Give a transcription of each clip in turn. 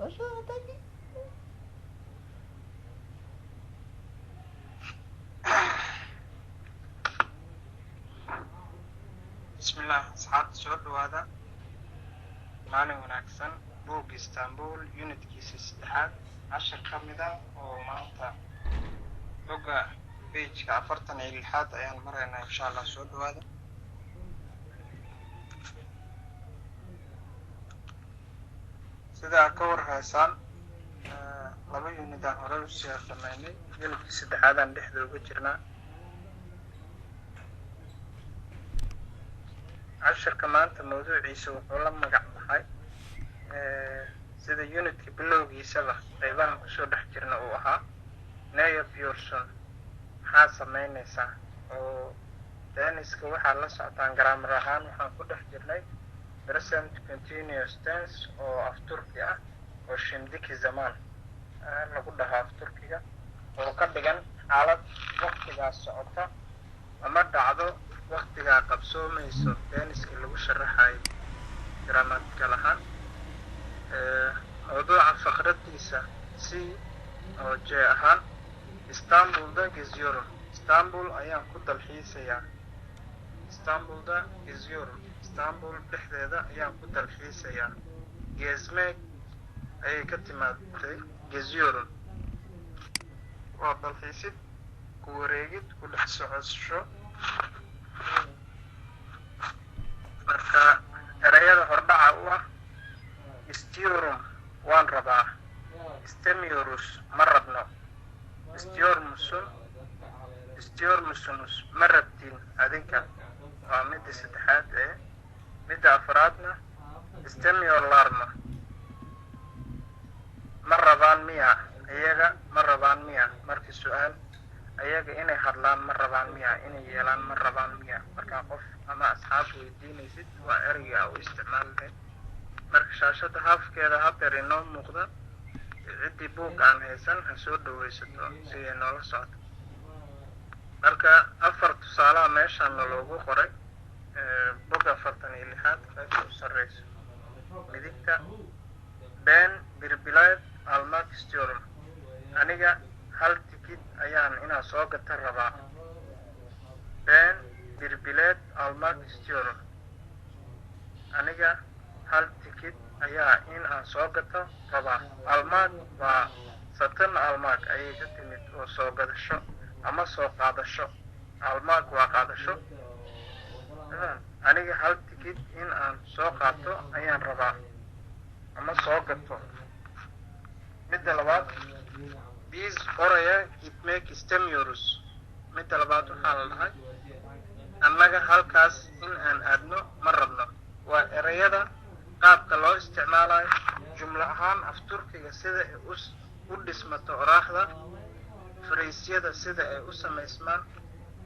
Aşağıdaki. Bismillaah, asxaabta soo dhawaada. Maalin wanaagsan. Buugga Istanbul unitkiisa saddexaad cashir ka mid ah oo maanta boga pageka 46aad ayaan maraynaa, insha Allah. Soo dhawaada. Sida aad ka warhaysaan, laba unit aan horey usii dhamaynay, unitkii saddexaadaan dhexda uga jirnaa. Cashirka maanta mawduuciisa wuxuu la magac baxay, sida unitka bilowgiisaba qaybahan kusoo dhex jirna uu ahaa, Ne yapıyorsun, maxaa samaynaysaa? Oo tense-ka waxaad la socotaan, grammar ahaan waxaan ku dhex jirnay present continuous tense oo af Turki ah, oo şimdiki zaman lagu dhaho af Turkiga, oo ka dhigan xaalad waktigaas socota ama dhacdo waktigaa qabsoomayso, tense-ka lagu sharaxayo grammatical ahaan. Mawduuca faqradiisa C oo J ahaan, Istanbulda geziyorum, Istanbul ayaan ku dalxiisayaa. Istanbulda geziyorum, Istanbul dhexdeeda ayaan ku dalxiisayaa. Gezmek ayay ka timaaday. Geziyorum waa dalxiisid, ku wareegid, ku dhex socosho. Marka erayada hordhaca u ah: istiyorum waan rabaa, istemiyoruz ma rabno, istiyor musun, istiyor musunuz ma rabtiin adinka, waa midda saddexaad. Ee midda afraadna, istemiyorlar mı, ma rabaan miya iyaga, ma rabaan miya? Marka su-aal, ayaga inay hadlaan ma rabaan miya, inay yeelaan ma rabaan miya? Markaa qof ama asxaab weydiinaysid, waa ereyga a u isticmaali lahayd. Marka shaashada haafkeeda hadeer inoo muuqda, ciddii buug aan haysan ha soo dhaweysato si ay noola socoto. Marka afar tusaalaha meeshaana loogu qoray bog 46aad, qaybta u sarreyso midigta. Ben bir bilet almak istiyorum, aniga hal tikid ayaan inaa soo gata rabaa. Ben bir bilet almak istiyorum, aniga hal tikid ayaa in aan soo gato rabaa. Almak waa satın almak ayay ka timid, oo soo gadasho ama soo qaadasho. Almak waa qaadasho. Aniga hal tikid in aan soo qaato ayaan rabaa ama soo gato. Midda labaad, biz oraya gitmek istemiyoruz. Midda labaad waxaa la dhahay, annaga halkaas in aan aadno ma rabno. Waa ereyada qaabka loo isticmaalayo jumlo ahaan af Turkiga, sida ay u dhismato oraaxda, faraysyada sida ay u samaysmaan,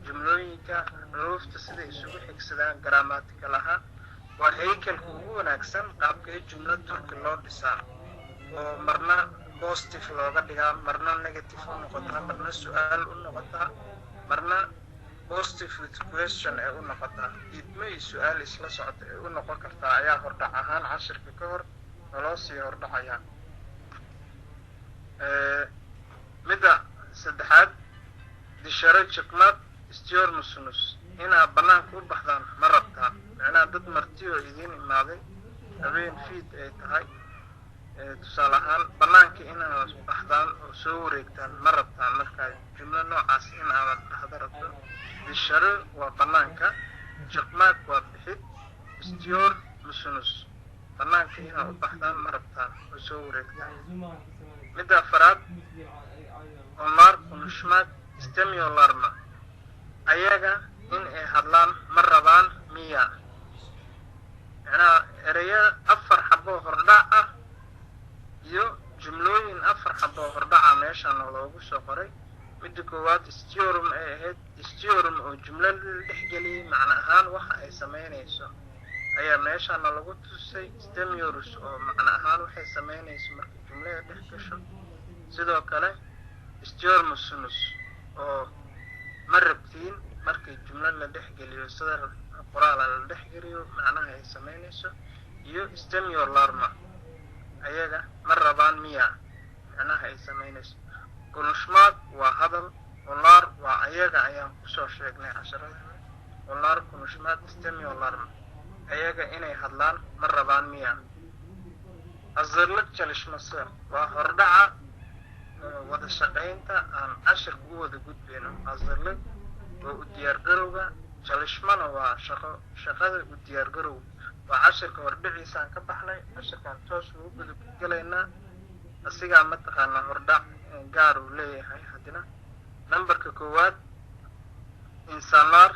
jumlooyinka xuruufta sida isugu xigsadaan grammatical ahaan. Waa haykalka ugu wanaagsan qaabkee jumlo Turki loo dhisaa, oo marna positive looga dhigaa, marna negative u noqotaa, marna su-aal u noqotaa, marna positive with question ay u noqotaa, diidmo iyo su-aal isla socota ay u noqon kartaa, ayaa hordhac ahaan cashirka ka hor naloo sii hordhacayaa. Midda saddexaad, dışarı çıkmak istiyor musunuz, inaad banaanka u baxdaan ma rabtaan? Macnaha dad marti oo idiin imaaday, habeen fiid ay tahay tusaale ahaan, banaanka inaad baxdaan oo soo wareegtaan ma rabtaan? Markaa jumlo noocaas in aad dhahda rabto, dışarı waa banaanka, çıkmak waa bixid, istiyor musunuz banaanka inaad u baxdaan ma rabtaan oo soo wareegtaan? Midda afaraad, onlar konuşmak istemiyorlar mı, ayaga in ay hadlaan ma rabaan miya? Macnaha ereya afar xaboo hordhac ah iyo jumlooyin afar xaboo hordhaca meeshana loogu soo qoray. Midda koowaad istiyorum ay ahayd, istiyorum oo jumlo la dhexgeliyey, macno ahaan waxa ay samaynayso ayaa meeshana lagu tusay. Istemiyoruz oo macno ahaan waxay samaynayso marka jumlada dhex gasho. Sidoo kale istiyor musunuz oo ma rabtiin markii jumlo la dhexgeliyo, sida qoraala la dhexgeliyo, macnaha ay samaynayso, iyo istemiyorlar mı. Ayaga ma rabaan miya? Macnaha ay samaynayso. Konuşmak waa hadal, onlar waa ayaga, ayaan kusoo sheegnay casharada. Onlar konuşmak istemiyorlar mı? Ayaga inay hadlaan ma rabaan miya? Hazırlık çalışması waa hordhaca wada shaqaynta aan cashirka u wada gudbayno. Hazırlık waa u diyaargarowga, çalışmana waa shaqo, shaqada u diyaargarow waa cashirka hordhiciisaan ka baxnay. Cashirkaan toos ugu gudubgalaynaa, asigaa mataqaanaa hordhac gaar uu leeyahay. Haddina nambarka koowaad, insanlar,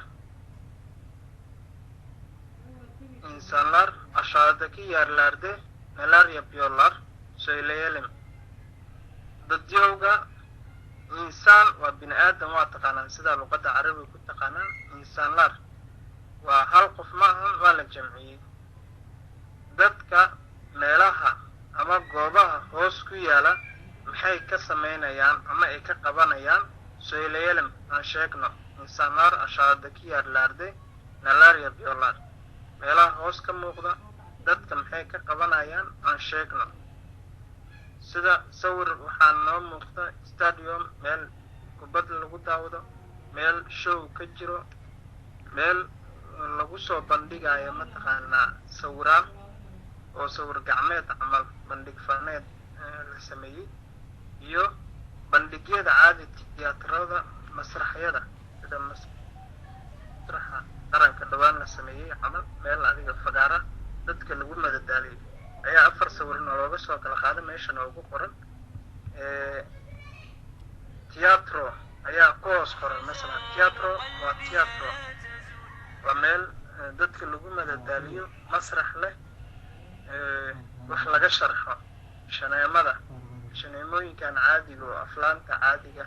insanlar aşağıdaki yerlerde neler yapıyorlar, söyleyelim. Dadyowga, insaan waa bini aadam, waa taqaanaan sidaa luqadda carabiga ku taqaanaan. Insanlar waa hal qof ma ahan, waa la jamciyey. Dadka meelaha ama goobaha hoos ku yaala maxay ka samaynayaan ama ay ka qabanayaan? Söyleyelim, aan sheegno. İnsanlar aşağıdaki yerlerde neler yapıyorlar? Meelaha hoos ka muuqda dadka maxay ka qabanayaan, aan sheegno. Sida sawir waxaa noo muuqda stadium, meel kubad lagu daawado, meel show ka jiro, meel lagu soo bandhigayo mataqaanaa sawiraan oo sawir gacmeed camal, bandhig faneed la sameeyey, iyo bandhigyada caadi, tiyaatarada, masraxyada, sida masraxa qaranka dhawaan la sameeyey camal, meel adiga fagaara dadka lagu madadaaliyay ayaa afar sawir nalooga soo kala qaada. Meesha noogu qoran tiyatro ayaa ku hoos qoran. Masalan tiyatro waa tiyatro, waa meel dadka lagu madadaaliyo, masrax leh, wax laga sharxo, shaneemada, shaneemooyinkan caadiga oo aflaanta caadiga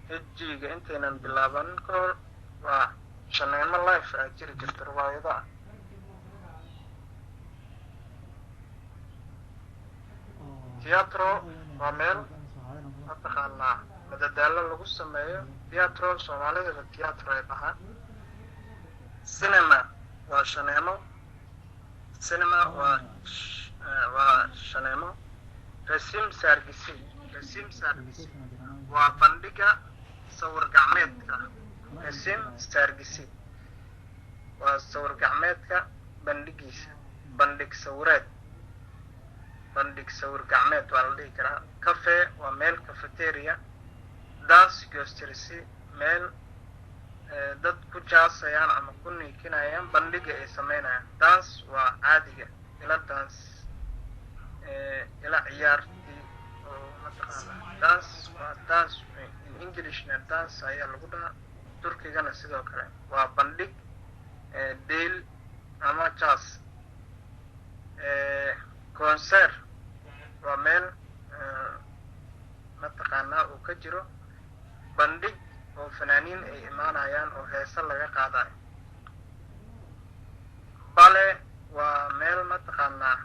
hjiga intaynan bilaabanin ka hor waa shaneemo life ah jiri jirta, riwaayado ah. Tiyatro waa meel mataqaanaa madadaalo lagu sameeyo. Tiyatro soomaalidaba tiyatro ay dhahaan. Cinema waa shaneemo, cinema waa shaneemo. Resim sergisi, resim sergisi waa bandhiga sawir gacmeedka. Resim sergisi waa sawir gacmeedka bandhigiisa, bandhig sawireed, bandhig sawir gacmeed waa la dhihi karaa. Cafe waa meel cafeteria. Dans gösterisi, meel dad ku jaasayaan ama ku niikinayaan, bandhiga ay sameynayaan. Dans waa caadiga, ila dans, ila ciyaartii oo mataqaana dans waa dans, in Englishna dans ayaa lagu dhahaa, Turkigana sidoo kale waa bandhig deel ama jas. Concert waa meel mataqaanaa uu ka jiro bandhig oo fanaaniin ay imaanayaan oo heese laga qaadayo. Bale waa meel mataqaanaa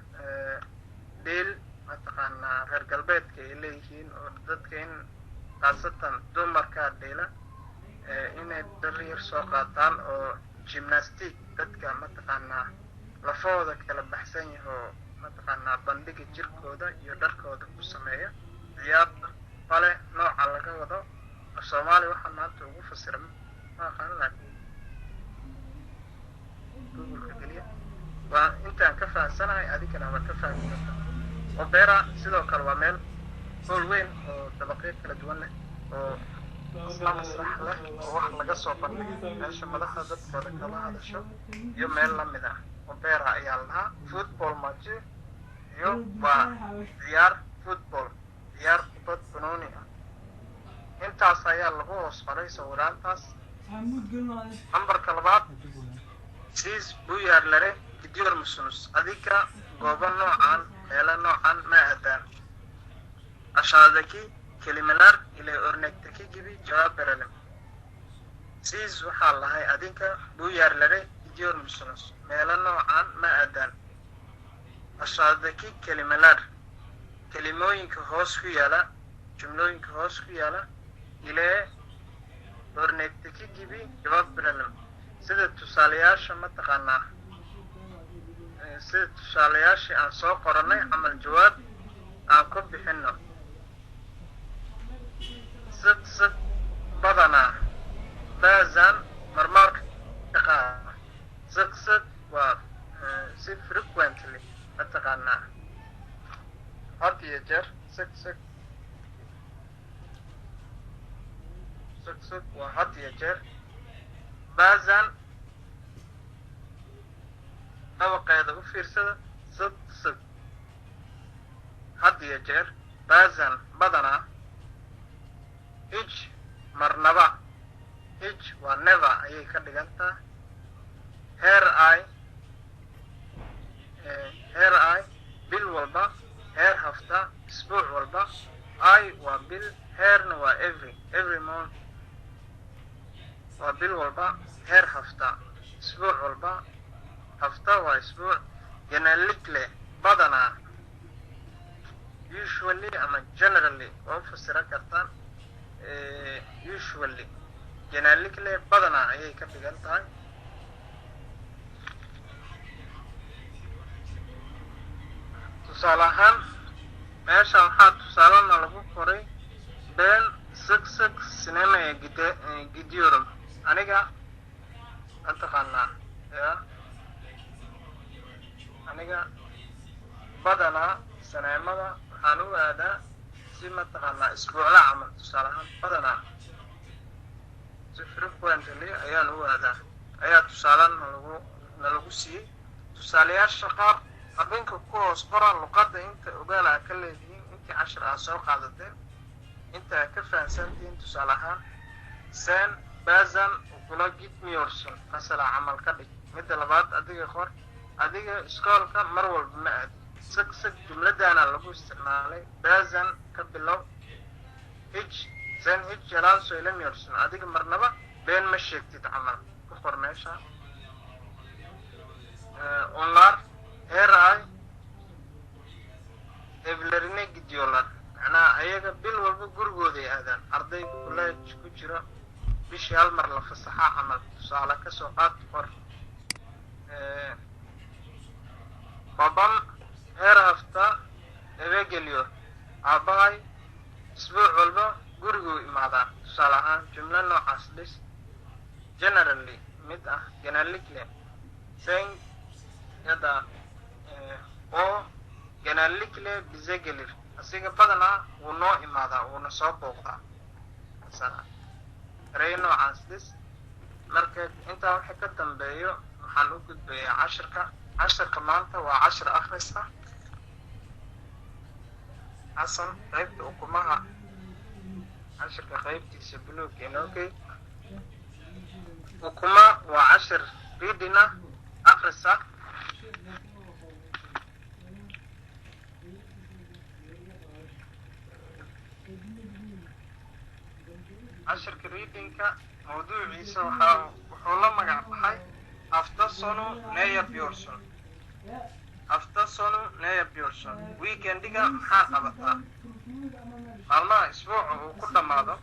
dheel mataqaanaa reer galbeedka ay leeyihiin oo dadka in khaasatan dumarkaa dheela inay dhar yar soo qaataan oo gymnastic, dadka mataqaanaa lafahooda kala baxsan yahoo mataqaanaa bandhiga jirkooda iyo dharkooda ku sameeya ciyaarta. Bale nooca laga wado Soomaaliya waxaa maanta ugu fasira ma aqaan, laakiin Google-ka geliya waa intaan ka fahamsanahay, adigana waa ka fahmi kartaa. Opera sidoo kale waa meel hool weyn oo dabaqyo kala duwan leh oo isla masrax leh oo wax laga soo bandhigay, meesha madaxda dadkooda kala hadasho iyo meel lamid ah opera ayaa la dhahaa. Football match iyo waa ciyaar football, ciyaar kubad banooni ah. Intaas ayaa lagu hoos qoray sawiraantaas. Nambarka labaad, siz bu yerlere gidiyor musunuz? Adika goobo noocan, meelo noocan ma aadaan? Aşağıdaki kelimeler ile örnekteki gibi cevap verelim. Siz waxaa lahay adinka, bu yerlere gidiyor musunuz? Meelo noocan ma aadaan? Aşağıdaki kelimeler, kelimooyinka hoos ku yaala, jumlooyinka hoos ku yaala, ile örnekteki gibi cevap verelim. Sida tusaalayaasha mataqaanaa Sida tusaalayaashii aan soo qoranay camal jawaab aan ku bixino. Sık sık badanaa, bazen marmarka qaar, sık sık waa si frequently mataqaanaa, had iyo jeer. Sık sık, sık sık waa had iyo jeer. Bazen dabaqeeda u fiirsada, sık sık had iyo jeer, bazen badanaa, hiç marnaba, hiç waa never ayay ka dhigantaa, her ay, her ay bil walba, her hafta isbuuc walba, ay waa bil, herna waa every month, waa bil walba, her hafta isbuuc walba, hafta waa isbuuc. Genellikle badanaa, usually ama generally waa u fasiran kartaan. Usually, genellikle badanaa ayay ka dhigan tahay. Tusaale ahaan meesha waxaa tusaalena lagu qoray ben sık sık sinemaya gidiyorum, aniga mataqaanaa ya aniga badanaa sineemada waxaan u aadaa si mataqaanaa isbuucla camal. Tusaale ahaan badanaa si frequently ayaan u aadaa ayaa tusaale nalagu siiyey. Tusaalayaasha qaar habeenka ku hoos qora luqadda inta ogaal aa ka leedihiin, intii cashir aa soo qaadateen, inta aa ka fahansantihiin. Tusaale ahaan sen bazen ukula gitmiyorsun masala camal ka dhig. Midda labaad adiga qor, adiga iskoolka mar walba ma aadi. Sık sık jumladana lagu isticmaalay, bazen ka bilow. Hiç, sen hiç yalan söylemiyorsun, adiga marnaba been ma sheegtid camal ku qor meesha. Onlar her ay evlerine gidiyorlar, macnaha ayaga bil walba gurigooday aadaan. Arday college ku jiro bishii hal mar la fasaxa camal tusaale kasoo qaad qor. Babam her hafta eve geliyor, aabbahay isbuuc walba guriguu imaadaa. Tusaale ahaan jumlo noocaas dhis, generally mid ah, genellikle sen yada oo genellikle bize gelir, asiga badanaa wuu noo imaadaa, wuuna soo booqdaa masala. Erey noocaas dhis. Marka intaa wixii ka dambeeyo waxaan u gudbayaa cashirka. Cashirka maanta waa cashir akhris ah. Xasan, qaybta ukumaha cashirka qaybtiisa buluug inoogey. Ukuma waa cashir reading ah, akhris ah. Cashirka readingka mawduuciisa waxaa wuxuu la magac baxay hafta sonu ne yapıyorsun, hafta sonu ne yapıyorsun, weekendiga maxaa qabataa, maalmaha isbuuca uu ku dhammaado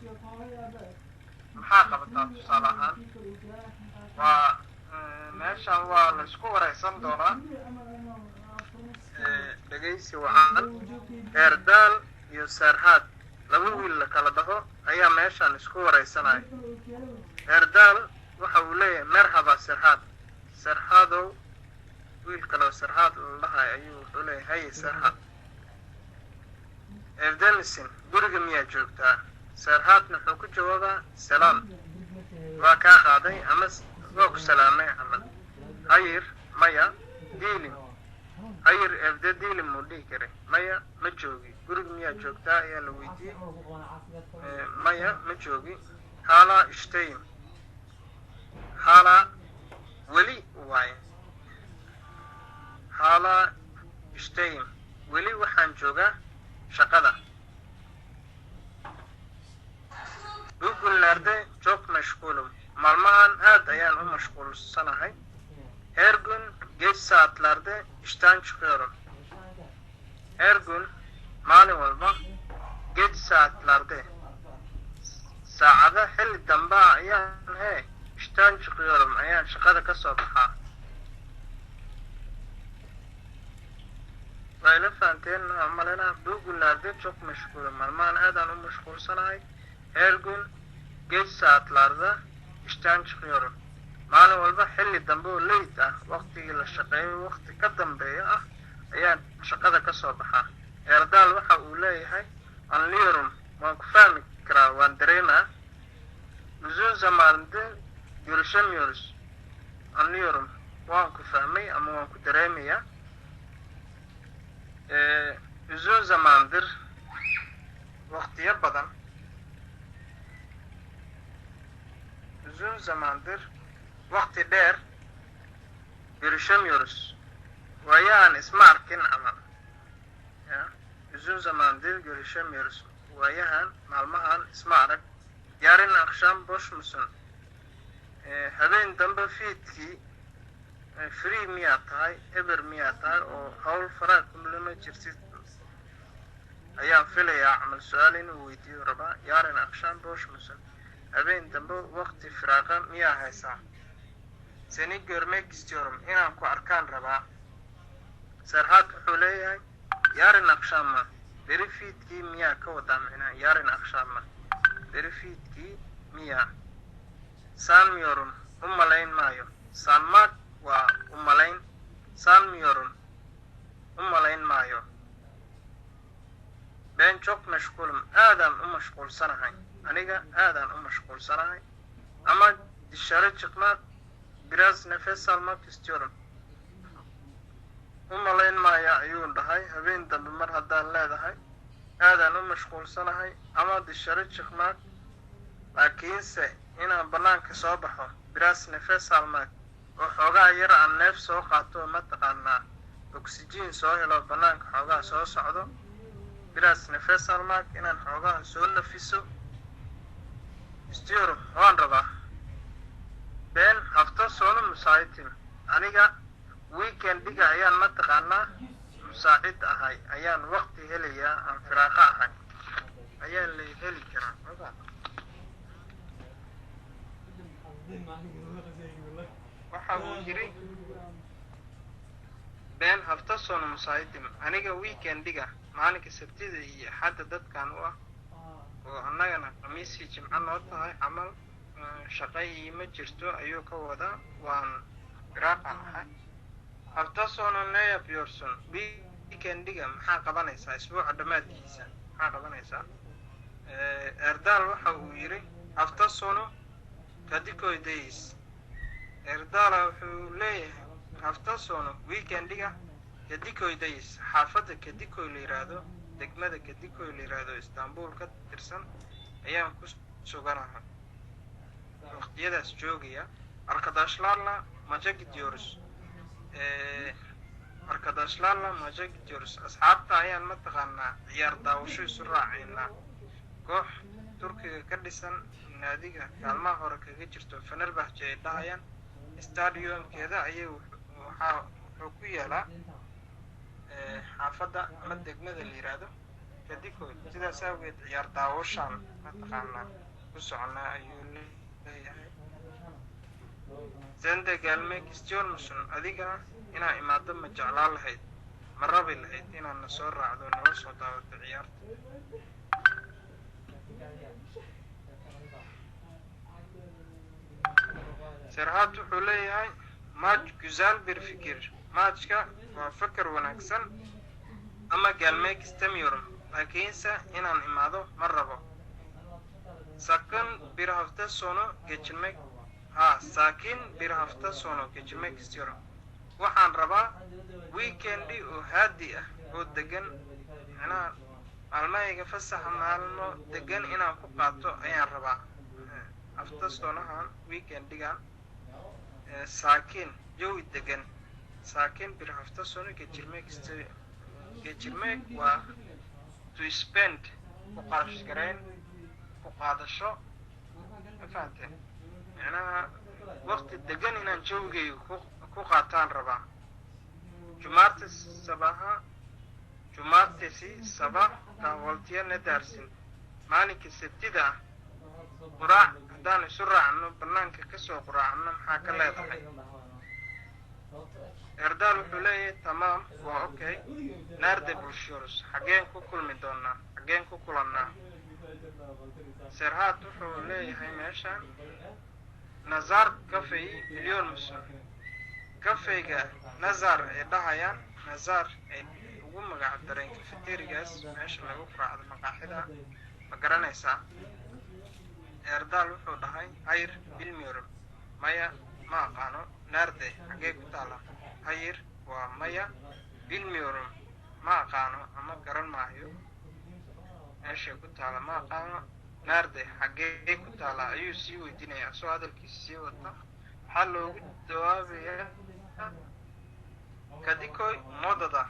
maxaa qabataa. Tusaale ahaan waa meeshan waa la isku wareysan doonaa. Dhegeysi wacan. Eerdaal iyo Saarhaad, laba wiil la kala dhaho ayaa meeshan isku wareysanaya. Eerdaal waxa uu leeyahay merhaba Sarhaad, Sarhaadow. Wiil kaloo Sarhaad la dhahay ayuu wuxuu leeyahay haye Sarhaad, evde misin, guriga miyaa joogtaa? Sarhaadna wuxuu ku jawaabaa salaam, waa kaa qaaday ama waa ku salaamay camal. Hayır, maya, değilim, hayır evde değilim muu dhihi karay, maya ma joogi. Guriga miyaa joogtaa ayaa la weydiiyey. Maya ma joogi. Hala ishtayim, hala weli waaye, hala ishtayim weli waxaan joogaa shaqada. Bugünlerde çok meşgulüm, maalmahan aad ayaan u mashquulsanahay. Her gün geç saatlerde işten çıkıyorum, her gün maalin walba, geç saatlerde saacada xilli dambe ah ayaan he işten çıkıyorum ayaan shaqada ka soo baxaa. Waa ila fahanteen aan malaynaa. Bugünlerde çok meşgulüm. Maalmahan aadaan u mashquulsanahay. Her gün geç saatlerde işten çıkıyorum. Maalin walba xilli dambe oo late ah, waqtigii la shaqeeyo waqti ka dambeeya ah, ayaan shaqada ka soo baxaa. Erdaal waxa uu leeyahay: anlıyorum, waan ku fahmi karaa, waan dareemaa. Uzun zamandır görüşemiyoruz. Anlıyorum, waan ku fahmay ama waan ku dareemayaa. Uzun zamandır, waqtiyo badan. Uzun zamandır, waqti dheer. Görüşemiyoruz, waayaan isma arkin camal ya. Uzun zamandır görüşemiyoruz, waayahan, maalmahan isma arag. Yarın akşam boş musun? Habeen dambe fiidkii free miyaa tahay, eber miyaa tahay, oo hawl faraha kumlama jirtid ayaan filayaa camal, su-aal inuu weydiiyo rabaa. Yarın akşam boş musun? Habeen dambe waqti firaaqa miyaa haysaa? Seni görmek istiyorum, inaan ku arkaan rabaa. Serhat wuxuu leeyahay: yarın akşam mı? Beri fiidkii miyaa ka wadaa micnaha? Yarın akşam mı, beri fiidkii miyaa? Sanmıyorum, u malayn maayo. Sanmak waa u malayn. Sanmıyorum, u malayn maayo. Ben çok meşgulüm, aadaan u mashquulsanahay, aniga aadaan u mashquulsanahay. Ama dışarı çıkmak, biraz nefes almak istiyorum. U malayn maaya ayuu dhahay. Habeen dambe mar haddaan leedahay aadaan u mashquulsanahay, ama dışarı çıkmak, laakiinse inaan bannaanka soo baxo, biraz nefes almak, oo xoogaa yar aan neef soo qaato, mataqaanaa, oxygen soo helo, bannaanka xoogaa soo socdo. Biraz nefes almak, inaan xoogaa soo nafiso. Istiyorum, waan rabaa. Ben hafta sonu müsaitim, aniga weekendiga ayaan mataqaanaa musaacid ahay, ayaan waqti helayaa, aan firaaqo ahay, ayaa la heli karaa. Waxa uu yiri: Ben hafta sonu müsaitim, aniga weekendiga, maalinka Sabtida iyo Axadda dadkan u ah, oo annagana Khamiisii Jimco noo tahay camal, shaqo iima jirto ayuu ka wadaa, waan firaaqan ahay. Hafta sonu ne yapıyorsun? Weekendiga maxaa qabanaysaa? Isbuuca dhammaadkiisa maxaa qabanaysaa? Erdaal waxa uu yiri: hafta sonu Kadıköy'deyiz. Erdaala wuxuu leeyahay: hafta sonu, weekendiga, Kadıköy'deyiz. Xaafadda Kadikoy la yidhaahdo, degmada Kadikoy la yidhaahdo, Istanbul ka tirsan ayaan ku suganahay, waqtiyadaas joogaya. Arkadaşlarla maça gidiyoruz. Arkadaşlarla maça gidiyoruz, asxaabta ayaan mataqaanaa ciyaar daawasho isu raacaynaa. Koox Turkiga ka dhisan, naadiga kaalmaha hore kaga jirto, Fenerbahce ay dhahayaan, stadiumkeeda ayay waxaa wuxuu ku yaalaa xaafadda ama degmada la yidhaahdo Kadikoy. Sidaas awgeed ciyaar daawashaan mataqaanaa ku soconaa ayuu leeyahay. Sen de gelmek istiyor musun? Adigana inaa imaado ma jeclaan lahayd, ma rabi lahayd inaad na soo raacdo, nala soo daawato ciyaarta? Serhat wuxuu leeyahay: maç güzel bir fikir, maçka waa fikir wanaagsan. Ama gelmek istemiyorum, laakiinse inaan imaado ma rabo. Sakın bir hafta sonu geçirmek, ha, sakin bir hafta sonu geçirmek istiyorum. Waxaan rabaa weekendi oo haadi ah oo degan, macnaha maalmahayga fasaxa maalmo degan inaan ku qaato ayaan rabaa. Hafta sonahan, weekendigan, saakin, jawi degan. Sakin bir hafta sonu geçirmek istiyorum. Geçirmek waa to spend, ku qarash gareyn, ku qaadasho, ma fahanteen? Macnaha waqti degan inaan jawigayga ku qaataan rabaa. Cumartesi sabaha, cumartesi sabah kahvaltıya ne dersin? Maalinka Sabtida ah quraac haddaan isu raacno, banaanka kasoo quraacno, maxaa ka leedahay? Erdaal wuxuu leeyahay tamam, waa okay. Nerede buluşuyoruz? Xaggeen ku kulmi doonaa? Xaggeen ku kulannaa? Serhat wuxuu leeyahay meeshan Nazar kafeyi biliyor musun? Kafeyga Nazar ay dhahayaan, Nazar ay ugu magac dareen cafeterigaas meesha lagu quraacdo, maqaaxida, ma garanaysaa? Erdaal wuxuu dhahay hayır, bilmiyorum, maya, ma aqaano. Nerede? Xaggee ku taala? Hayır waa maya, bilmiyorum ma aqaano ama garan maayo, meeshay ku taala ma aqaano. Nerede? Xaggee ku taala ayuu sii weydiinayaa, soo hadalkiisa sii wata. Waxaa loogu jawaabayaa Kadikoy Modada,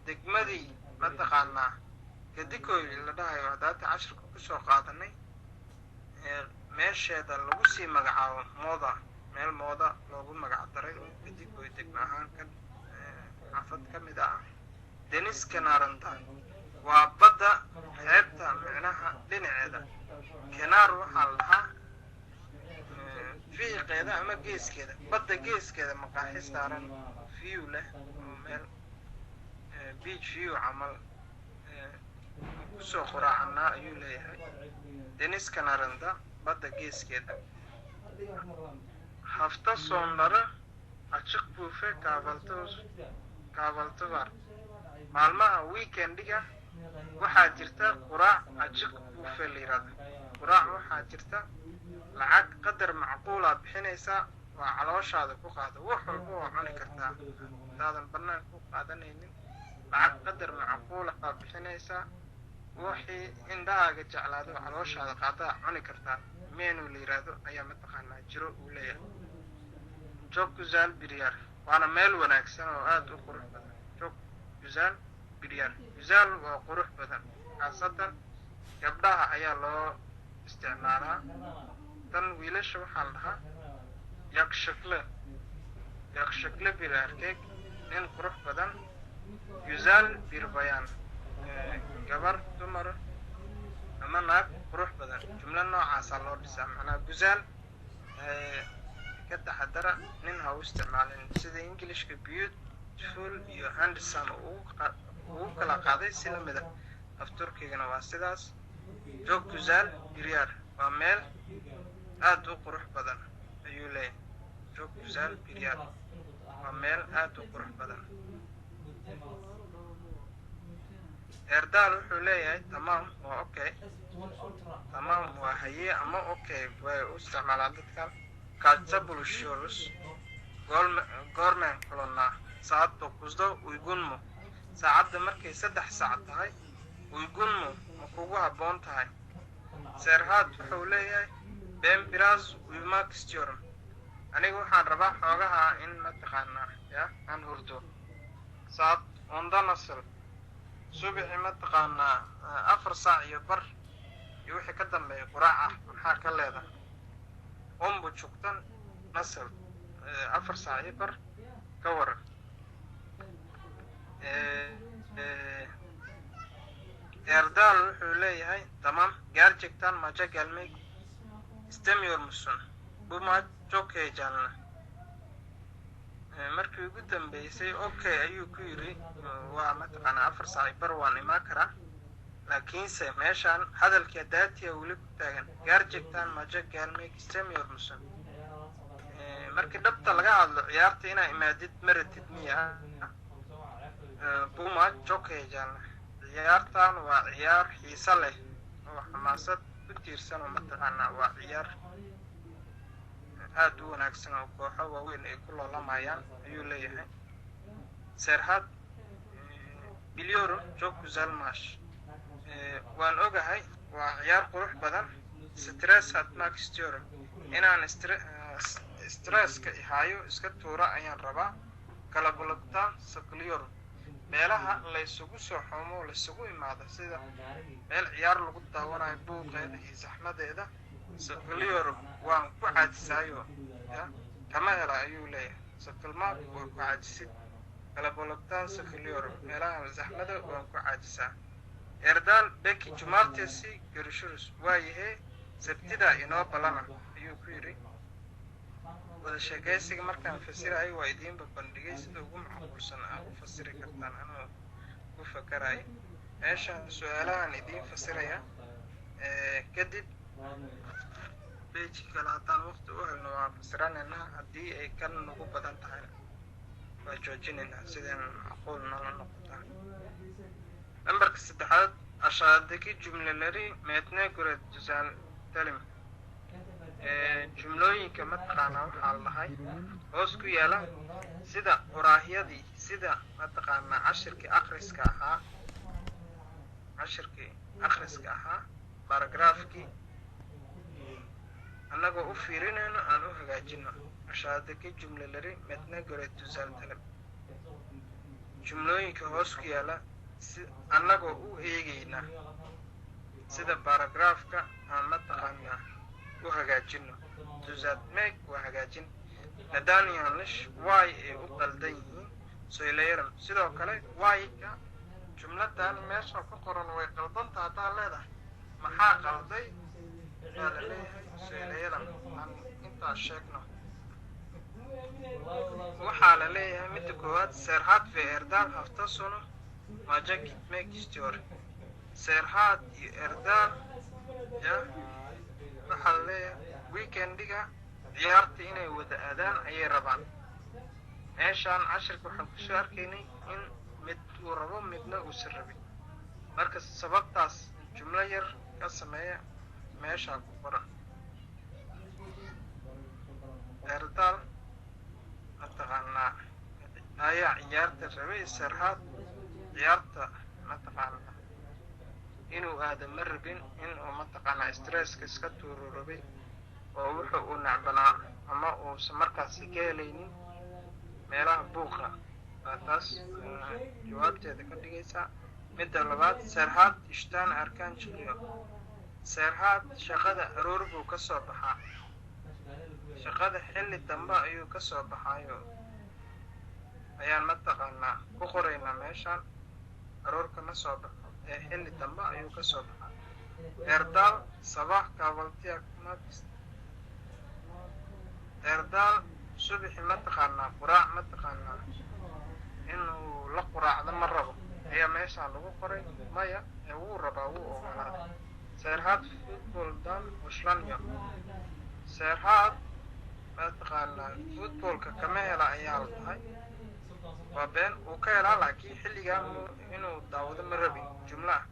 degmadii mataqaanaa Kadikoy la dhahayo hadaata cashirka kusoo qaadanay, meesheeda lagu sii magacaabo Moda, meel Mooda loogu magac daray oo Kadikoy degmo ahaan ka xaafad ka mid ah. Deniz kenarında waa badda xeebta, micnaha dhinaceeda. Kenar waxaa la dhahaa fiiqeeda ama geeskeeda, badda geeskeeda maqaaxi saaran, view leh oo meel beach view camal kusoo quraacanaa ayuu leeyahay. Deniz kenarında, badda geeskeeda. Hafta sonları açık büfe kahvaltı var. Maalmaha weekendiga waxaa jirta quraac açık büfe la yirahdo. Quraac waxaa jirta lacag qadar macquula bixinaysaa, waa calooshaada ku qaado, wax walba waa cuni kartaa intaadan banaanka ku qaadanaynin. Lacag qadar macquula baa bixinaysaa, wixii indhahaaga jeclaado calooshaada qaadaa cuni kartaa. Menu la yiraahdo ayaa mataqaanaa jiro uu leeyahay. Çok güzel bir yer, waana meel wanaagsan oo aada u qurux badan. Çok güzel bir yer, güzel waa qurux badan, khaasatan gabdhaha ayaa loo isticmaalaa tan. Wiilasha waxaa la dhahaa yakışıklı, yakışıklı bir erkek, nin qurux badan. Güzel bir bayan, gabar dumar ama naag qurux badan. Jumlo noocaasaa loo dhisaa, macnaha güzel ka taxadara, nin ha u isticmaalin. Sida Englishka beautiful iyo handsome ugu kala qaaday si lamida, af Turkigana waa sidaas. Çok güzel bir yer waa meel aada u qurux badan ayuu leeyahay. Çok güzel bir yer waa meel aada u qurux badan. Erdaal wuxuu leeyahay tamam, waa okay. Tamam waa haye ama okay way u isticmaalaan dadkan. Kaçta buluşuyoruz? Goormeen kulannaa? Saat 9-da uygun mu? Saacadda markay 3 saac tahay uygun mu, ma kugu habboon tahay? Serhaad wuxuu leeyahay ben biraz uyumak istiyorum, aniga waxaan rabaa xoogaha in mataqaanaa ya aan hurdo. Saat 10-da nasıl? Subaxi mataqaanaa 4 saac iyo bar iyo wixii ka dambeeya quraac ah maxaa ka leedahay? 10.30 nasıl? 4 saac iyo bar ka waran? Erdaal wuxuu leeyahay tamam, gerçekten maça gelmek istemiyor musun? Bu maç çok heyecanlı. Markii ugu dambeysay okay ayuu ku yidhi, waa mataqaanaa 4 saac iyo bar waan imaan karaa, laakiinse meeshaan hadalkii daatiya weli ku taagan. Gerçekten maça gelmek istemiyor musun? Markii dhabta laga hadlo ciyaarta inaa imaadid maratid miya? Bu maç çok heyecanlı, ciyaartan waa ciyaar xiiso leh oo xamaasad ku tiirsan oo mataqaanaa waa ciyaar aada u wanaagsan oo kooxo waaweyn ay ku loolamayaan ayuu leeyahay. Serhad biliyorum, çok güzel maç, waan ogahay, waa ciyaar qurux badan. Stres atmak istiyorum, inaan stresska ihaayo iska tuura ayaan rabaa. Kalabalıktan sıkılıyorum, meelaha laysugu soo xoomo, laysugu imaado, sida meel ciyaar lagu daawanayo buuqeeda iyo saxmadeeda. Sıkılıyorum waan ku caajisaayo ya kama hela ayuu leeyahay. Sıkılmak waa ku caajisid. Kalabalıktan sıkılıyorum, meelaha zaxmada waan ku caajisaa. Erdaal peki, cumartesi görüşürüz, waayahe, sabtida inoo balana ayuu ku yidhi. Wada sheekaysiga markaan fasirayo waa idiinba bandhigay sida ugu macquulsan aa u fasiri kartaan anoo ku fakarayo. Meeshaan su-aalahan idiin fasiraya, kadib page kale haddaan waqti u helno waan fasiranaynaa. Haddii ay kan nagu badan tahayna waa joojinaynaa, sideen macquul noola noqotaa. Nambarka saddexaad, aşağıdaki cümleleri metne göre düzeltelim. Jumlooyinka mataqaanaa waxaa la dhahay hoos ku yaala sida qoraahyadii, sida mataqaanaa cashirkii akhriska ahaa, cashirkii akhriska ahaa, baragraafkii annagoo u fiirinayno aan u hagaajino. Aşağıdaki cümleleri metne göre düzeltelim. Jumlooyinka hoos ku yaala si annagoo u eegayna sida baragraafka aan mataqaanaa u hagaajino. Düzeltmek waa hagaajin. Neden yanlış, why ay u qaldan yihiin, söyleyelim. Sidoo kale why-ka jumladan meesha ku qoran way qaldanta haddaa leedahay, maxaa qalday baa la leeyahay. Söyleyelim, aan intaas sheegno. Waxaa la leeyahay midda koowaad, Serhat ve Erdal hafta sonu maça gitmek istiyor. Serhat iyo Erdal ya waxaa la leeyahay weekendiga ciyaarta inay wada aadaan ayay rabaan. Meeshaan cashirka waxaan kusoo arkaynay in mid uu rabo, midna uusan rabin. Marka sababtaas jumlo yar ka sameeya, meeshaa ku qoran. Erdal mataqaanaa ayaa ciyaarta rabay, Serhat ciyaarta mataqaanaa inuu aado ma rabin, inuu mataqaanaa stresska iska tuuro rabay oo wuxu uu nacbanaa ama uusan markaasi ka helaynin meelaha buuqa. Baa taas jawaabteeda ka dhigaysaa. Midda labaad, Serhat işten erken çıkıyor. Serhat shaqada aroor buu ka soo baxaa, shaqada xilli dambe ayuu ka soo baxaayo ayaan mataqaanaa ku qoraynaa meeshaan. Aroorka ma soo baxo ee xilli dambe ayuu ka soo baxaa. Erdal sabah kahvaltı yapmak. Erdal subaxi mataqaanaa quraac mataqaanaa inuu la quraacdo ma rabo ayaa meeshaan lagu qoray. Maya, ee wuu rabaa, wuu ogolaaday. Serhat futboldan hoşlanmıyor. Serhat mataqaanaa futbolka kama hela ayaa la tahay. Waa been, uu ka helaa, laakiin xilligaa inuu daawado ma rabin. Jumlo ah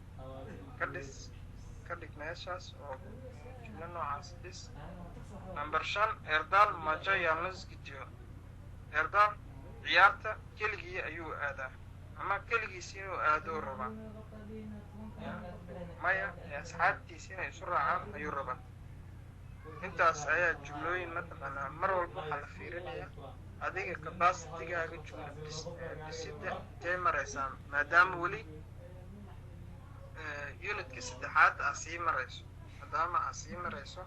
ka dhis, ka dhig meeshaas oo jumlo noocaas dhis. Number shan, Erdal maça yalnız gidiyor. Erdal ciyaarta keligii ayuu aadaa ama keligiis inuu aadou rabaa. Maya, ee asxaabtiisa inay isu raacaan ayuu rabaa. Intaas ayaa jumlooyin mataqaanaa. Mar walba waxaa la fiirinayaa adiga capacitygaaga jumlo dhisidda intee maraysaa, maadaama weli unitka saddexaad aa sii marayso. Maadaama aa sii marayso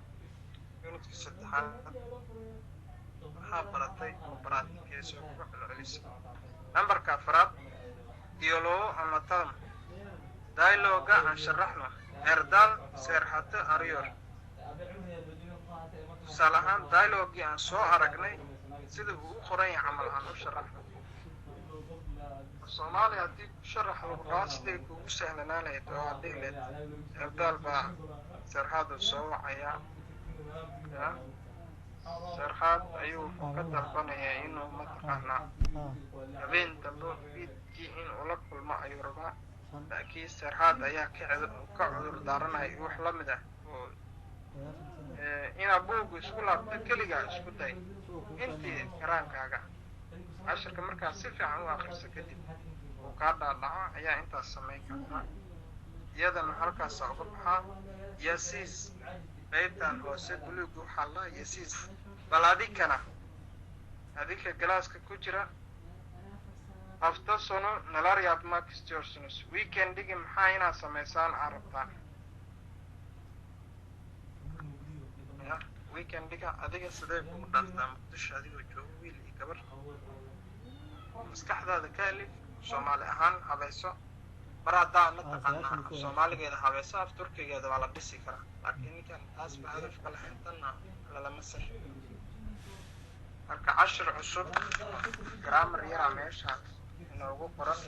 unitka saddexaad, waxaa baratay oo baraatikeysoo ku celcelisa. Nambarka afraad, diyalogu anlatalım. Dialoga aan sharaxno. Erdal Serhat'ı arıyor. Tusaale ahaan dialogii aan soo aragnay sida uu u qoran yahay camal aan u sharaxno. Soomaaliya haddii ku sharax lagu dhaho, siday kugu sahlanaan lahayd oo aad dhihi lahayd Erdaal baa Serhaad uu soo wacayaa ya, Serhaad ayuu wuxuu ka dalbanayaa inuu mataqaanaa habeen dambe fiidkii inuu la kulmo ayuu rabaa, laakiin Serhaad ayaa ka cudur daaranaya iyo wax la mid ah. Oo inaad buugga isku laabto keligaa isku day intii karaankaaga. Cashirka markaad si fiican u akriso kadib uu kaa dhaadhaco ayaa intaas samayn kartaa. Iyadana halkaasa uga baxaa. Yasiis qaybtan hoose buluug waxaa la yasiis. Bal adikana, adinka galaaska ku jira, hafta sonu neler yapmak istiyorsunuz? Weekendigi maxaa inaad samaysaan aad rabtaan ya? Weekendiga adiga sidee kugu dhaaftaa Muqdisho adigoo joogo, wiil iyo gabar? Maskaxdaada ka alif, Soomaali ahaan habayso. Mar haddaa mataqaanaa af Soomaaligeeda habayso, af Turkigeeda waa la dhisi karaa, laakiin ninkan taas ba hadafka lahayn, tanna lalama sixi. Marka cashir cusub, grammar yaraa meeshaan inoogu qoran.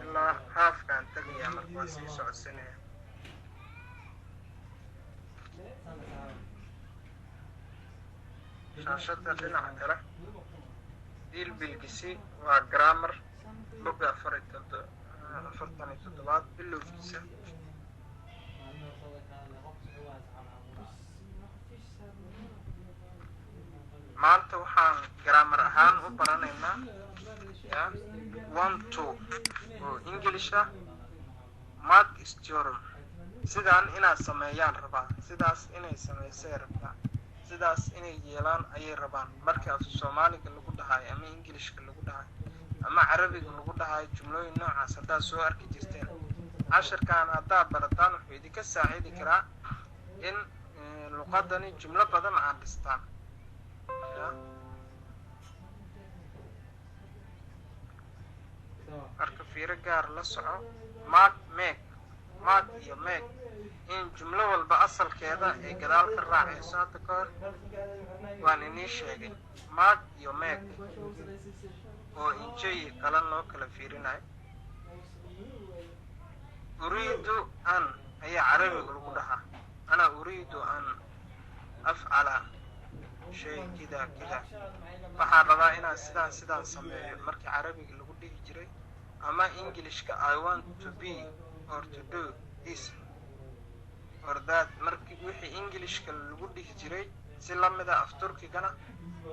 Ilaa haafkaan tagayaa, marka waa sii socodsinaya. Shaashada dhinaca kale, dil bilgisi waa grammar, boga 47aad bilowgiisa. Maanta waxaan grammar ahaan u baranaynaa ya want to oo English ah, mak istiyorum, sidaan inaad sameeyaan rabaa, sidaas inay samaysay rabtaa, sidaas inay yeelaan ayay rabaan. Marka af Soomaaliga lagu dhahayo ama Englishka lagu dhahayo ama Carabiga lagu dhahayo, jumlooyin noocaas haddaad soo arki jirteen, cashirkan haddaad barataan wuxuu idinka saacidi karaa in luqadani jumlo badan aad dhistaan ya. Marka fiiro gaar la soco mak, meg, mak iyo meg, in jumlo walba asalkeeda ay gadaal ka raacayso. Hadda ka hor waan inii sheegay mak iyo meg oo inje iyo kalan loo kala fiirinayo. Uriidu an ayaa Carabiga lagu dhahaa, ana uriidu an afcala shay kida kida, waxaan rabaa inaan sidaan sidaan sameeyo markii Carabiga lagu dhihi jiray, ama Englishka I want to be or to do this or that, marki wixii Englishka lagu dhihi jiray si lamida af Turkigana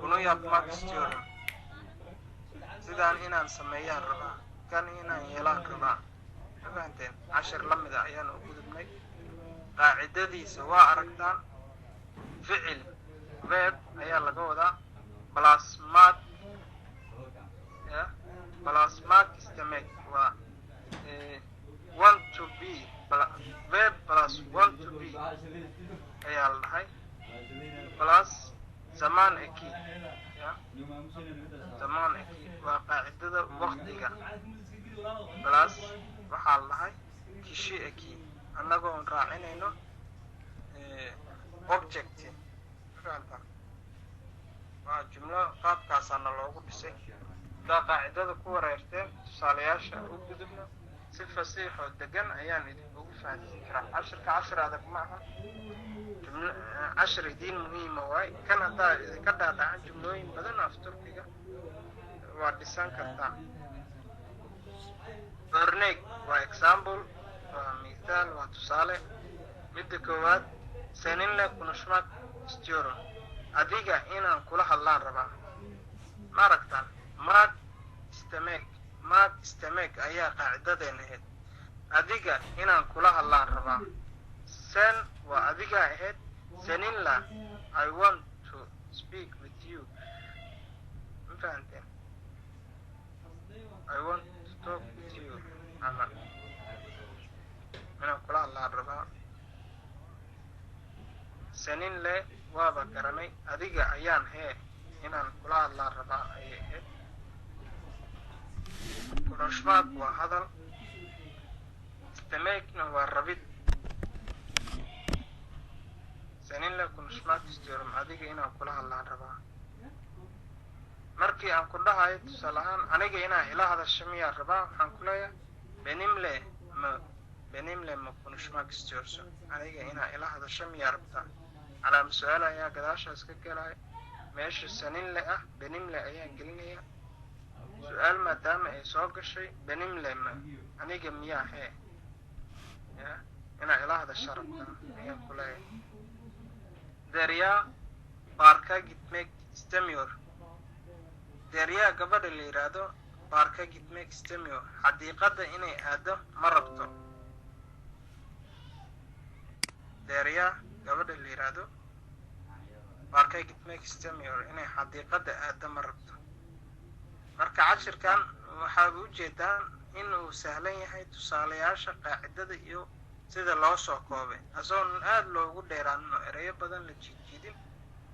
bunu yapmak istiyorum, sidaan inaan sameeyaan rabaa, kan inaan yeelaan rabaa. Ma fahanteen? Cashir lamida ayaan u gudubnay. Qaacidadiisa waa aragtaan: ficil, verb ayaa laga wadaa, plus mak ya, plus mak istemek, waa want to be, verb plus want to be ayaa la dhahay, plus zaman eki ya, zaman eki waa qaacidada waqtiga, plus waxaa la dhahay kişi eki, annagoon raacinayno object. Fahamta? Waa jumlo qaabkaasaana loogu dhisay. Haddaa qaacidada ku wareerteen, tusaalayaasha u gudubno. Si fasiixoo degan ayaan idinkugu fahansiin karaa cashirka. Cashir adag ma aha, jumlo cashir idiin muhiima waay kan. Haddaa idinka dhaadhacan, jumlooyin badan af Turkiga waa dhisan kartaa. Örnek waa example, waa mithaal, waa tusaale. Midda koowaad: seninle konuşmak istiyorum, adiga inaan kula hadlaan rabaa. Ma aragtaan? Mak istemek, mak istemek ayaa qaacidadeen ahayd, adiga inaan kula hadlaan rabaa. Sen waa adigaa ahayd, seninla I want to speak with you. Ma fahanteen? I want to talk with you ama inaan kula hadlaan rabaa. Seninle waaba garanay, adiga ayaan hee inaan kula hadlaan rabaa ayay ahayd. Konuşmak waa hadal, istemekna waa rabid. Seninle konuşmak istiyorum, adiga inaan kula hadlaan rabaa. Markii aan ku dhahayo tusaale ahaan aniga inaan ila hadasho miyaa rabaa, waxaan ku leeyahay benimle ma, benimle ma konuşmak istiyorsun, aniga inaa ila hadasho miyaa rabtaa? Calaama su-aal ayaa gadaashaas ka gelaya. Meesha seninle ah benimle ayaan gelinaya, su-aal maadaama ay soo gashay. Benimle ma, aniga miyaa hee ya inaa ila hadasho rabtaa ayaan ku leeyahay. Derya parka gitmek istemiyor. Derya gabadha la yidhaahdo parka gitmek istemiyor, xadiiqadda inay aado ma rabto. Derya gabadha la yidhaahdo parka gitmek istemiyor, inay xadiiqadda aado ma rabto. Marka cashirkan waxaad u jeedaan in uu sahlan yahay, tusaalayaasha, qaacidada iyo sida loo soo koobay, asagoon aada loogu dheeraanin oo ereyo badan la jiidjiidin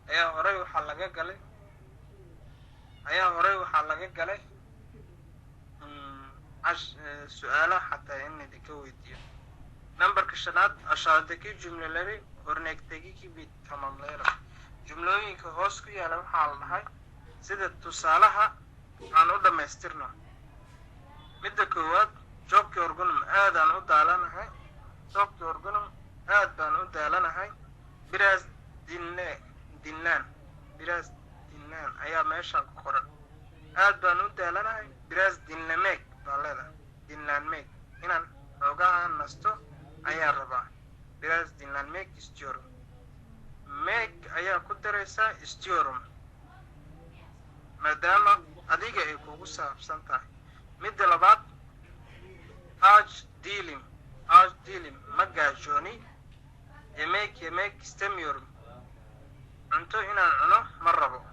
ayaa horey waxaa laga galay, ayaa horey waxaa laga galay su-aalaha xataa in idinka weydiiyo. Numberka shanaad: aşağıdaki cümleleri Örnekteki gibi tamamlayalım. Jumlooyinka hoos ku yaala waxaa la dhahay sida tusaalaha aan u dhammaystirno. Midda koowaad, çok yorgunum, aadaan u daalanahay. Çok yorgunum, aad baan u daalanahay. Biraz dinle, dinlen, biraz dinlen ayaa meeshaan ku qoran. Aad baan u daalanahay, biraz dinlemek baa leedahay. Dinlenmek, inaan xoogaha nasto ayaa rabaa. Biraz dinlenmek istiyorum. Mek ayaa ku daraysaa istiyorum, maadaama adiga ay kugu saabsan tahay. Midda labaad, aç değilim, aç değilim, ma gaajooni. Yemek yemek istemiyorum, cunto inaan cuno ma rabo.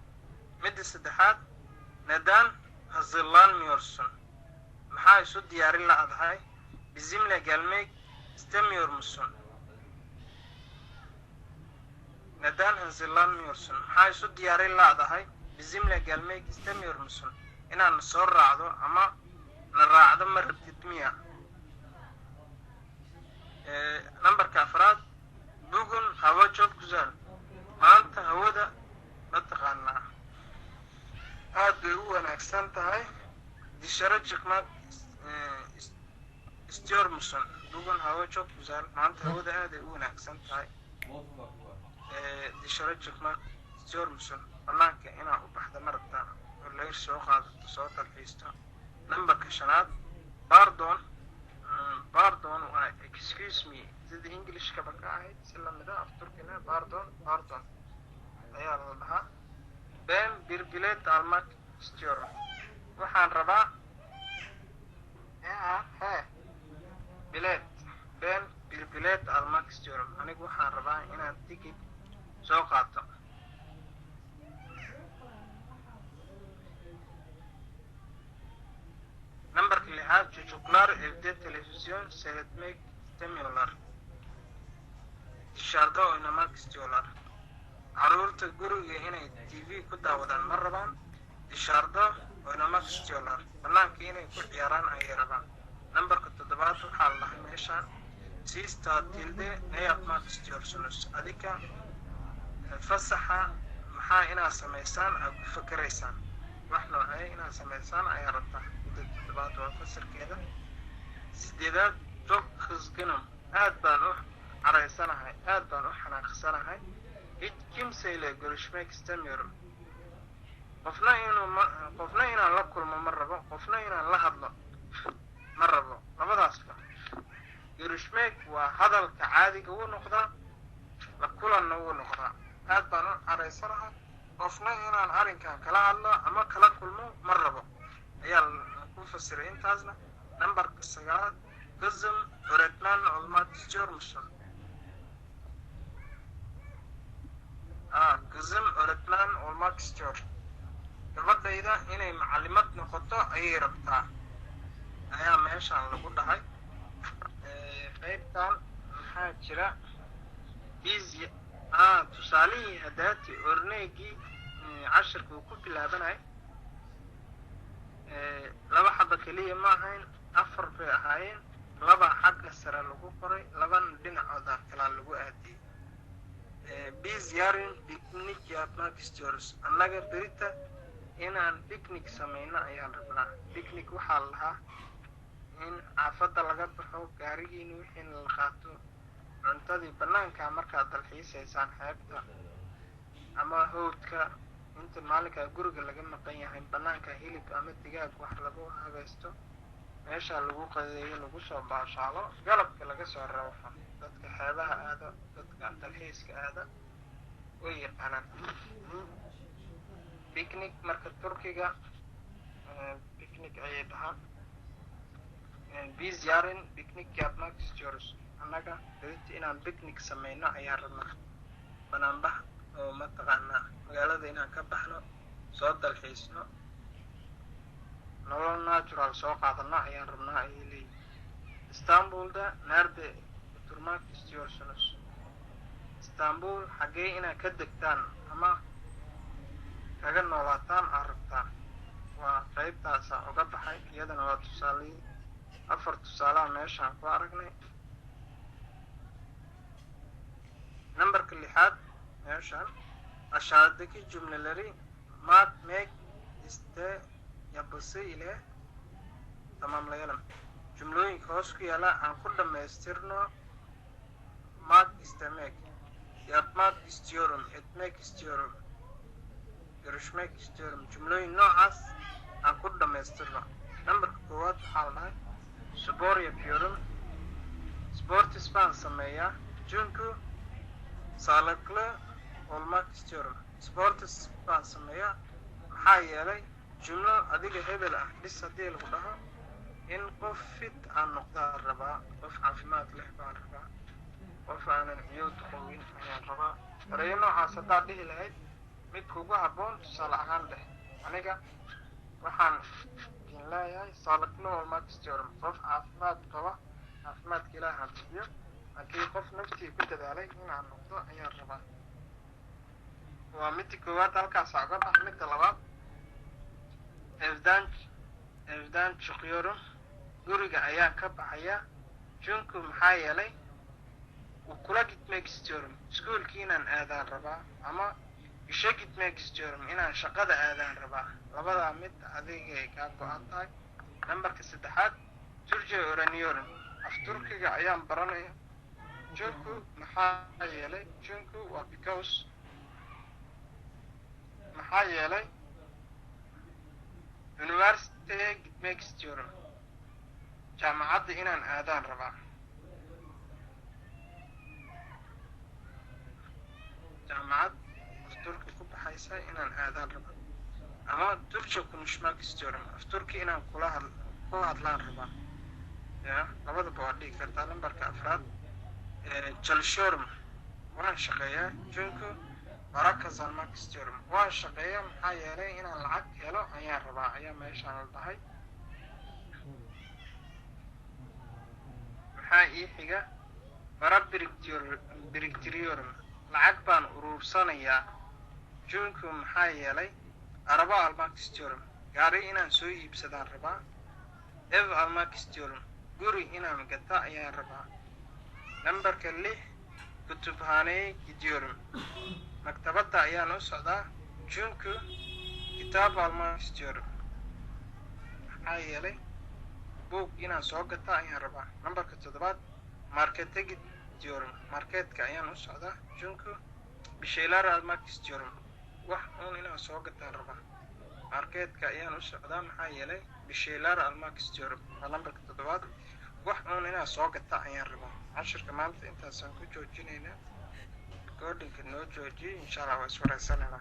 Midda saddexaad, neden hazırlanmıyorsun, maxaa isu diyaarin la'dahay? Bizimle gelmek istemiyor musun? Neden hazırlanmıyorsun, maxaa isu diyaarin la'dahay? Bizimle gelmek istemiyor musun, inaan soo raacdo ama na raacdo ma rabtid miya? Nambarka afraad, bugün hava çok güzel, maanta hawada mataqaanaa aad bay u wanaagsan tahay. Dışarı çıkmak istiyor musun? Bugün hava çok güzel, maanta hawada aad ay u wanaagsan tahay. Dışarı çıkmak istiyor musun, banaanka inaad u baxda ma rabtaa oo layr soo qaadato, soo dalxiisto? Nambarka shanaad, pardon. Pardon waa excuse me, sida Englishkaba ka ahayd si lamida af Turkina pardon, pardon ayaa la dhahaa. Ben bir bilet almak istiyorum, waxaan rabaa he bilet. Ben bir bilet almak istiyorum, anigu waxaan rabaa inaan ticket soo qaato. Nambarka lixaad, çocuklar evde televizyon seyretmek istemiyorlar, dışarıda oynamak istiyorlar. Carruurta guriga inay TV ku daawadaan ma rabaan, dışarıda oynamak istiyorlar, banaanka inay ku ciyaaraan ayay rabaan. Nambarka toddobaad waxaa la dhahay meeshaan, siz tatilde ne yapmak istiyorsunuz, adika fasaxa maxaa inaad samaysaan aad ku fakeraysaan, wax noocee inaad samaysaan ayaa rabtaa? Midda toddobaad waa fasirkeeda. Sideedaad, çok kızgınım, aad baan u caraysanahay, aad baan u xanaaqsanahay. Hiç kimseyle görüşmek istemiyorum, qofna inuu ma, qofna inaan la kulmo ma rabo, qofna inaan la hadlo ma rabo. Labadaasba görüşmek waa hadalka caadiga wuu noqdaa, la kulanna wuu noqdaa. Aad baan u caraysanahay, qofna inaan arrinkan kala hadlo ama kala kulmo ma rabo ayaa ku fasiray intaasna. Nambarka sagaalaad, kızım öğretmen olmak istiyor musun? Kızım öğretmen olmak istiyor, gabadhayda inay macalimad noqoto ayay rabtaa ayaa meeshaan lagu dhahay. Qaybtan maxaa jira? Biz tusaalihii hadaati orneegii cashirka uu ku bilaabanay laba xaba keliya ma ahayn, afar bay ahaayeen. Laba xagga sare lagu qoray, labana dhinacooda kalaa lagu aadiyey. Biz yarın piknik yapmak istiyoruz, annaga berita inaan picnic samayno ayaan rabnaa. Picnic waxaa la lahaa in xaafadda laga baxo, gaarigiina wixiina la qaato, cuntadii banaanka markaad dalxiisaysaan xeebta ama hawdka, inta maalinkaa guriga laga maqan yahay banaanka hilib ama digaag wax lagu habaysto, meesha lagu qadeeyo, lagu soo baashaalo, galabka laga soo raaxo. Dadka xeebaha aada, dadka dalxiiska aada way yaqaanaan picnic. Marka Turkiga picnic ayay dhahaan. Biz yarın piknik yapmak istiyoruz, annaga berita inaan picnic sameyno ayaan rabnaa. Banaanbax oo mataqaanaa magaalada inaan ka baxno, soo dalxiisno, nolol natural soo qaadano ayaan rabnaa ayay leeyihin. Istanbulda nerede oturmak istiyorsunuz, Istanbul xaggee inaad ka degtaan ama kaga noolaataan aad rabtaa? Waa qaybtaasa uga baxay, iyadana waa tusaalihii. Afar tusaalaha meeshaan ku aragnay. Nambarka lixaad meeshan, aşağıdaki cümleleri mak, mek, iste yapısı ile tamamlayalım. Jumlooyinka hoos ku yaala aan ku dhammaystirno mak, istemek, yapmak istiyorum, etmek istiyorum, görüşmek istiyorum. Jumlooyin noocaas aan ku dhammaystirno. Nambarka koowaad waxaa la dhahay spor yapıyorum, sportis baan sameeyaa. Çünkü sağlıklı olmak istiyorum. Sportis baan sameeyaa maxaa yeelay, jumlo adiga hebel ah dhis haddii lagu dhaho, in qof fit aan noqdaan rabaa, qof caafimaad leh baan rabaa, qof aanan ciyood qowin ayaan rabaa. Erayo noocaas haddaad dhihi lahayd, mid kugu habboon tusaale ahaan dheh. Aniga waxaan idin leeyahay sağlıklı olmak istiyorum, qof caafimaad qaba, caafimaadka Ilaaha bixiyo, laakiin qof naftii ku dadaalay inaan noqdo ayaan rabaa. Waa midda koowaad, halkaasa uga bax. Midda labaad, evden çıkıyorum, guriga ayaan ka baxaya. Çünkü maxaa yeelay, okula gitmek istiyorum, iskuolkii inaan aadaan rabaa, ama işe gitmek istiyorum, inaan shaqada aadaan rabaa. Labadaa mid adigay kaa go-an tahay. Nambarka saddexaad, Türkçe öğreniyorum, af Turkiga ayaan baranaya. Çünkü maxaa yeelay, çünkü waa because, maxaa yeelay üniversiteye gitmek istiyorum, jaamacadda inaan aadaan rabaa, jaamacad af Turki ku baxaysa inaan aadaan rabaa, ama Türkçe konuşmak istiyorum, af Turki inaan kula had ku hadlaan rabaa. Ya labadaba waa dhigi kartaa. Nambarka afraad, çalışıyorum, waan shaqeeyaa. Çünkü para kazanmak istiyorum, waan shaqeeyaa maxaa yeelay inaan lacag helo ayaan rabaa ayaa meeshaan la dhahay. Maxaa ii xiga? Para biriktiriyorum, lacag baan uruursanayaa. Çünkü maxaa yeelay araba almak istiyorum, gaari inaan soo iibsadaan rabaa. Ev almak istiyorum, guri inaan gata ayaan rabaa. Nambarka lix, kutubhaneye gidiyorum, maktabadda ayaan u socdaa. Çünkü kitaab almak istiyorum, maxaa yeelay buug inaan soo gata ayaan rabaa. Nambarka toddobaad, markete gidiyorum, marketka ayaan u socdaa. Çünkü bir şeyler almak istiyorum, wax uun inaan soo gataan rabaa. Marketka ayaan u socdaa maxaa yeelay bir şeyler almak istiyorum. Waa nambarka toddobaad, wax uun inaan soo gata ayaan rabaa. Cashirka maanta intaasaan ku joojinaynaa. Recordingka noo joojiyay, insha Allah waa iswareysanayna.